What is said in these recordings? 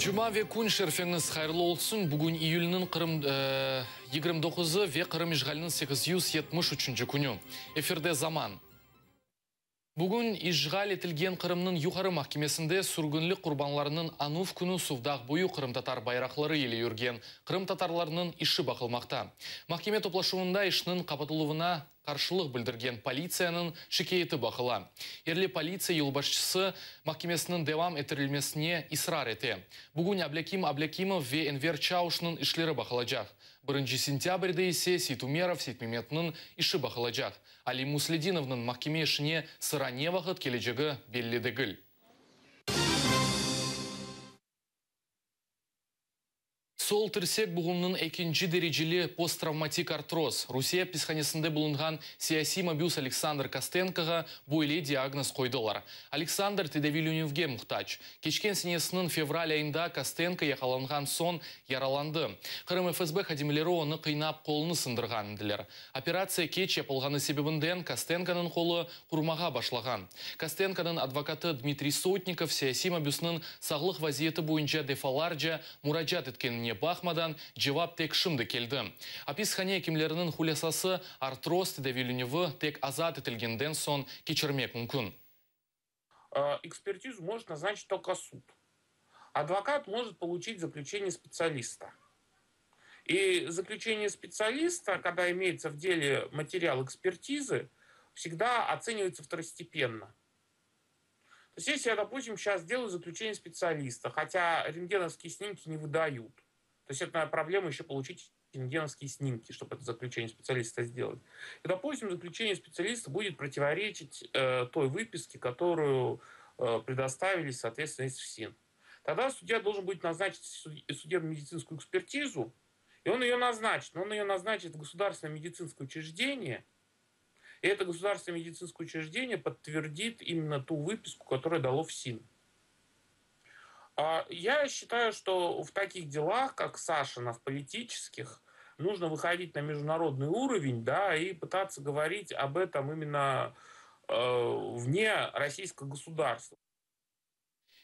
Cuma ve kün şerfeñiz hayırlı olsun! Bugün iyülniñ Qırım 29-ı ve Qırım işğaliniñ 873-nci künü. Efirde Zaman. Bugün işğal etilgen Qırımnıñ Yuqarı mahkemesinde sürgünlik qurbanlarınıñ anuv künü Suvdağ boyu qırımtatar bayraqları ile yürgen qırımtatarlarnıñ işi baqılmaqta. Mahkeme toplaşuvında işniñ qapatıluvına qarşılıq bildirgen politsiyanıñ şikâyeti baqıla. Yerli politsiya yolbaşçısı mahkemesiniñ devam ettirilmesine israr ete. Bugün Ablâkim Ablâkimov ve Enver Çauşnıñ işleri baqılacaq. Birinci sentâbrde ise Seytumerov Seytmemetniñ işi baqılacaq. Ali Musledinovnıñ mahkeme işine sıra ne vaqıt kelecegi belli degil. Sol tirsek buğumnıñ ekinci dereceli posttravmatik artroz, Rusiye apishanesinde bulunğan siyasiy mabüs Aleksandr Kostenkoğa böyle diagnoz qoydılar. Aleksandr tedaviylenüvge muhtac. Keçken senesiniñ fevral ayında Kostenko yaqalanğan soñ yaralandı. Qırım FSB hadimleri onı qıynap qolunı sındırğan ediler. Operatsiya keç yapılğanı sebebinden Kostenkonıñ qolu qurumağa başlağan. Kostenkonıñ advokatı Dmitriy Sotnikov siyasiy mabüsniñ sağlıq vaziyeti boyunca defalarca muracaat etkenine baqmadan, cevap tek şimdi keldi. Apishane ekimleriniñ hulâsası, artroz tedaviylenüvi tek azat etilgenden soñ keçirmek mümkün. Ekspertizu может назначить только суд. Адвокат может получить заключение специалиста. И заключение специалиста, когда имеется в деле материал экспертизы, всегда оценивается второстепенно. То есть если я, допустим, сейчас делаю заключение специалиста, хотя рентгеновские снимки не выдают, то есть это проблема еще получить рентгеновские снимки, чтобы это заключение специалиста сделать. И, допустим, заключение специалиста будет противоречить той выписке, которую предоставили, соответственно, из ФСИН. Тогда судья должен будет назначить судебно-медицинскую экспертизу, и он ее назначит. Но он ее назначит в государственное медицинское учреждение, и это государственное медицинское учреждение подтвердит именно ту выписку, которую дало ФСИН. Я считаю, что в таких делах, как Сашина, в политических, нужно выходить на международный уровень, да, и пытаться говорить об этом именно вне российского государства.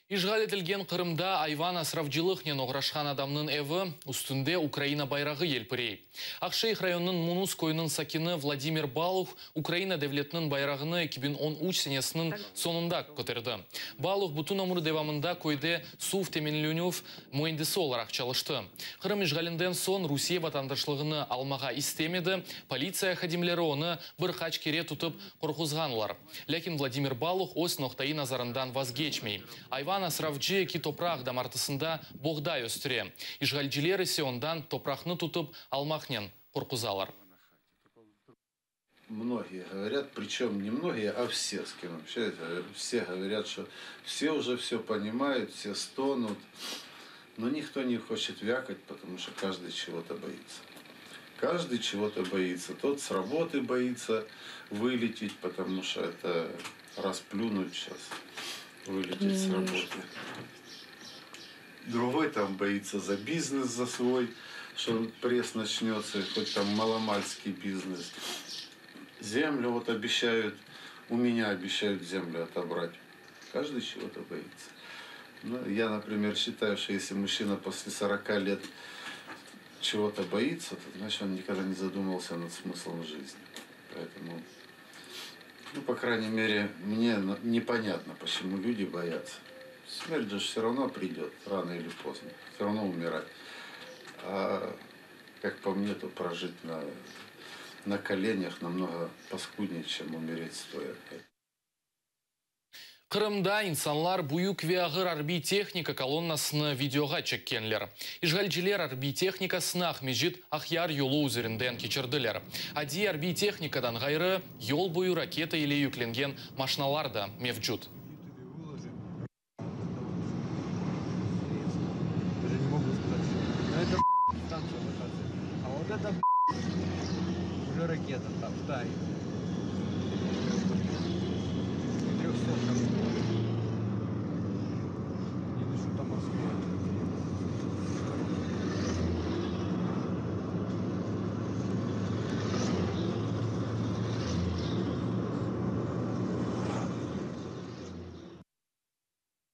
İşğal etilgen Qırımda ayvan asravcılıqnen oğraşqan adamnıñ evi üstünde Ukraina bayrağı yelpirey. Aqşeyh rayonınıñ Munus köyüniñ sakini Vladimir Baluh Ukraina devletiniñ bayrağını 2013 senesiniñ soñunda köterdi. Baluh bütün ömrü devamında köyde suv teminlenüv müendisi olaraq çalıştı. Qırım işğalinden soñ Rusiye vatandaşlığını almağa istemedi, politsiya hadimleri onı bir qaç kere tutıp qorquzğanlar. Lâkin Vladimir Baluh öz noqtaiy nazarından vazgeçmey. Ayvan asravcı eki topraq damartısında boğday östüre. İşğalciler ise ondan topraqnı tutıp almaqnen qorquzalar. Многие говорят, причем не многие, а все, с кем общаюсь, все говорят, что все уже все понимают, все стонут, но никто не хочет вякать, потому что каждый чего-то боится. Каждый чего-то боится. Тот с работы боится вылететь, потому что это расплюнуть сейчас, вылететь с работы. Другой там боится за бизнес, за свой, что пресс начнется, хоть там маломальский бизнес. Землю вот обещают, у меня обещают землю отобрать. Каждый чего-то боится. Ну, я, например, считаю, что если мужчина после 40 лет чего-то боится, то значит он никогда не задумывался над смыслом жизни. Поэтому, ну, по крайней мере, мне непонятно, почему люди боятся. Смерть же все равно придет, рано или поздно. Все равно умирать. А, как по мне, то прожить на коленях намного паскуднее, чем умереть стоя. Qırımda insanlar büyük ve ağır arbiy tehnika kolonnasını videoğa çekkenler. İşğalciler arbiy tehnikasını Aqmescit Aqyar yolu üzerinden keçirdiler. Adiy arbiy tehnikadan ğayrı, yol boyu raketa ile yüklengen maşinalar da mevcut.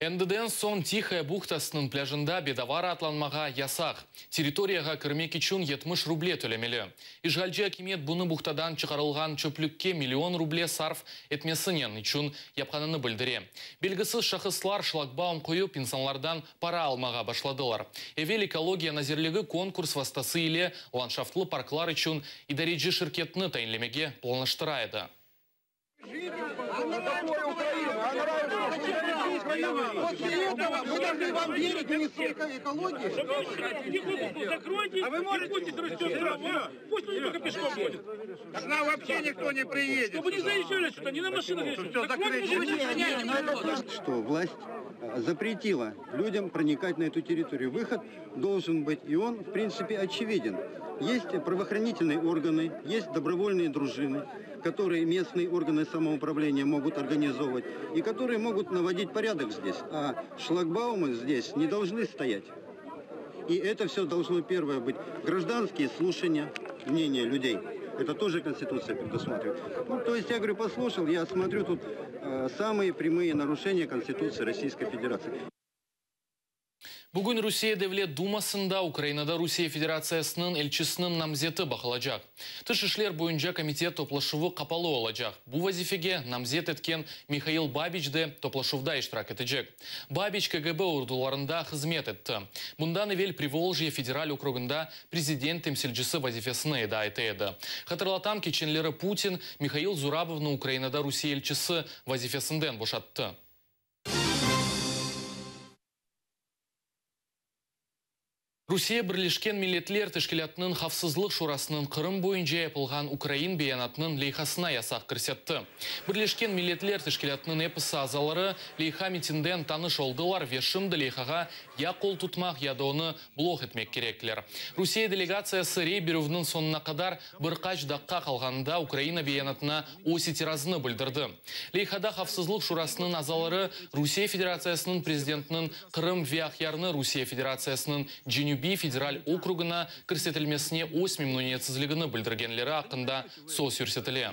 Endiden soñ Tihaya buhtasınıñ plâjında bedava raatlanmağa yasaq. Territoriyağa kirmek içün 70 ruble tölemeli. İşğalci akimiyet bunı buhtadan çıqarılğan çöplükke million ruble sarf etmesinen içün yapqanını bildire. Belgisiz şahıslar şlagbaum qoyıp, insanlardan para almağa başladılar. Evel Ekologiya nazirligi konkurs vastası ile landşaftlı parklar içün idareci şirketni tayinlemege planlaştıra edi. Что власть запретила людям проникать на эту территорию. Выход должен быть, и он, в принципе, очевиден. Есть правоохранительные органы, есть добровольные дружины, которые местные органы самоуправления могут организовывать и которые могут наводить порядок здесь. А шлагбаумы здесь не должны стоять. И это все должно первое быть гражданские слушания мнения людей. Это тоже Конституция предусматривает. Ну, то есть я говорю, послушал, я смотрю тут э, самые прямые нарушения Конституции Российской Федерации. Bugün Rusiye Devlet Dumasında Ukrainada Rusiye Federatsiyasınıñ elçisiniñ namzeti baqılacaq. Tış işler boyunca komitet toplaşuvı qapalı olacaq. Bu vazifege namzet etken Mihail Babiç de toplaşuvda iştirak etecek. Babiç KGB ordularında hızmet etti. Bundan evel Privoljye federal okrugında prezident temsilcisi vazifesini eda ete edi. Hatırlatam, keçenleri Putin Mihail Zurabovnı Ukrainada Rusiye elçisi vazifesinden boşattı. Rusiye Birleşken Milletler Teşkilâtınıñ Havfsızlıq Şurasınıñ Qırım boyunca yapılğan ukrain beyanatınıñ leyhasına yasaq kirsetti. Birleşken Milletler Teşkilâtınıñ episi azaları leyha metinden tanış oldılar ve şimdi leyhağa ya qol tutmaq, ya da onı blok etmek kerekler. Rusiye delegatsiyası rey berüvniñ soñuna qadar bir qaç daqqa qalğanında Ukraina beyanatına öz itirazını bildirdi. Leyhada Havfsızlıq Şurasınıñ azaları Rusiye Federatsiyasınıñ prezidentiniñ Qırım ve Aqyarnı Rusiye Federatsiyasınıñ Cenübiy federal okrugına kirsetilmesine öz memnüniyetsizligini bildirgenleri aqqında söz yürsetile.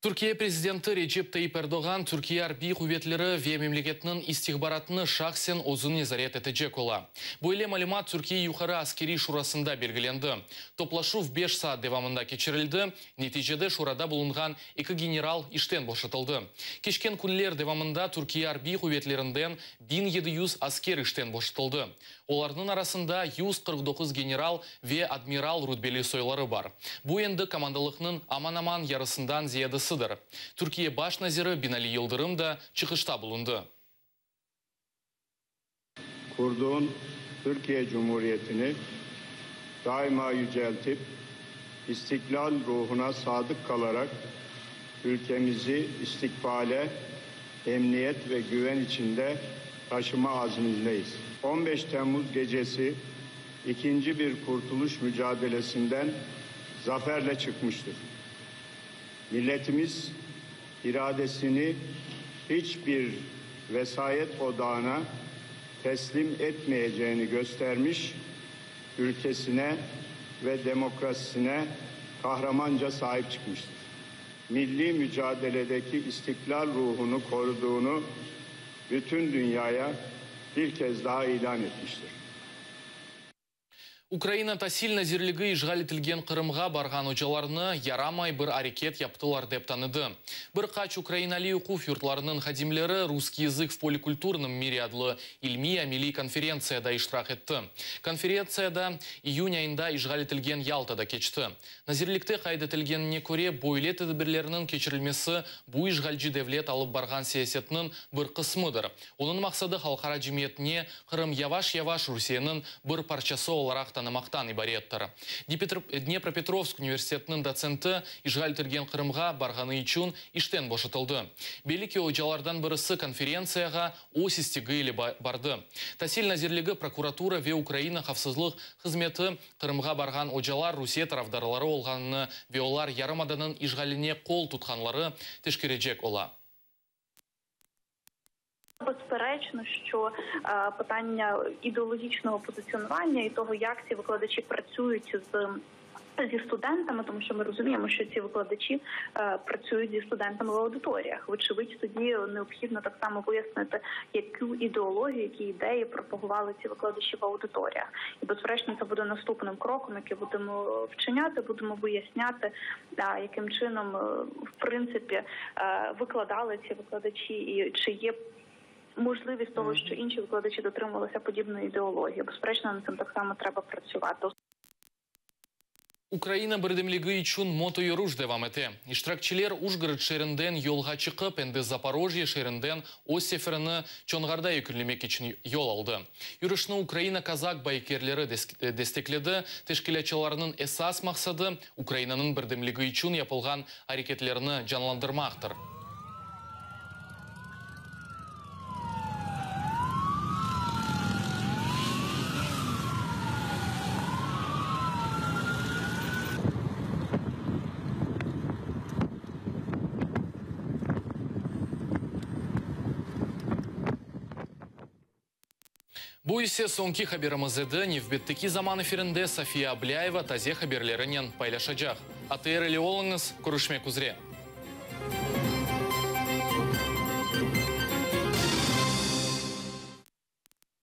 Türkiye prezidenti Recep Tayyip Erdoğan Türkiye arbiy quvetleri ve memleketniñ istihbaratını şahsen özü nezaret etecek ola. Böyle malümat Türkiye Yuqarı askeriy şurasında belgilendi. Toplaşuv beş saat devamında keçirildi, neticede şurada bulunğan eki general işten boşatıldı. Keçken künler devamında Türkiye arbiy quvetlerinden 1700 asker işten boşatıldı. Olarnıñ arasında 149 general ve admiral rutbeli soyları bar. Bu endi komandalıqnıñ aman-aman yarısından ziyadasıdır. Türkiye baş naziri Binali Yıldırım da çıqışta bulundı. Qurduğun Türkiye Cumhuriyetini daima yüceltip, istiklal ruhuna sadıq qalaraq ülkemizi istikbale, emniyet ve güven içinde taşıma azmindeyiz. 15 Temmuz gecesi ikinci bir kurtuluş mücadelesinden zaferle çıkmıştır. Milletimiz iradesini hiçbir vesayet odağına teslim etmeyeceğini göstermiş, ülkesine ve demokrasisine kahramanca sahip çıkmıştır. Milli mücadeledeki istiklal ruhunu koruduğunu bütün dünyaya bir kez daha ilan etmiştir. Ukraina tasil nazirligi işğal etilgen Qırımğa barğan ocalarnı yaramay bir areket yaptılar dep tanıdı. Bir qaç ukrain aliy oquv yurtlarınıñ hadimleri Russkiy языk в polikulturnom mire adlı ilmiy-ameliy konferentsiyada iştirak etti. Konferentsiyada iyün ayında işğal etilgen Yaltada keçti. Nazirlikte qayd etilgenine köre, böyle tedbirlerniñ keçirilmesi bu işğalci devlet alıp barğan siyasetiniñ bir qısmıdır. Onıñ maqsadı halqara cemiyetine Qırım yavaş-yavaş Rusiyeniñ bir parçası olaraq tanımaqtan ibarettir. Dnepropetrovsk universitetiniñ dotsenti işğal etilgen Qırımğa barğanı içün işten boşatıldı. Belli ki, ocalardan birisi konferentsiyağa öz istegi ile bardı. Tasil nazirligi, prokuratura ve Ukraina havfsızlıq hızmeti Qırımğa barğan ocalar Rusiye tarafdarları olğanını ve olar yarımadanıñ işğaline qol tutqanları teşkerecek ola. Безперечно, що питання ідеологічного позиціонування і того, як ці викладачі працюють з. Зі студентами, тому що ми розуміємо, що ці викладачі працюють зі студентами в аудиторіях. Вочевидь, тоді необхідно так само вияснити, яку ідеологію, які ідеї пропагували ці викладачі в аудиторіях. І, безперечно, це буде наступним кроком, який будемо вчиняти, будемо виясняти, яким чином, в принципі, викладали ці викладачі і чи є можливість того, що інші викладачі дотримувалися подібної ідеології. Безперечно, над цим так само треба працювати. Ukraina birdemligi içün motoyürüş devam ete. İştirakçiler Ujgorod şeerinden yolğa çıqıp, endi Zaporojye şeerinden öz seferini Çonğarda yekünlemek içün yol aldı. Yürüşni Ukraina kazak baykerleri destekledi. Teşkilâtçılarnıñ esas maqsadı, Ukrainanıñ birdemligi içün yapılğan areketlerni canlandırmaqtır. Bu ise soñki haberimiz edi. Nevbetteki Zaman efirinde Safiye Ablâyeva taze haberlerinen paylaşacaq. ATR ile oluñız, körüşmek üzre.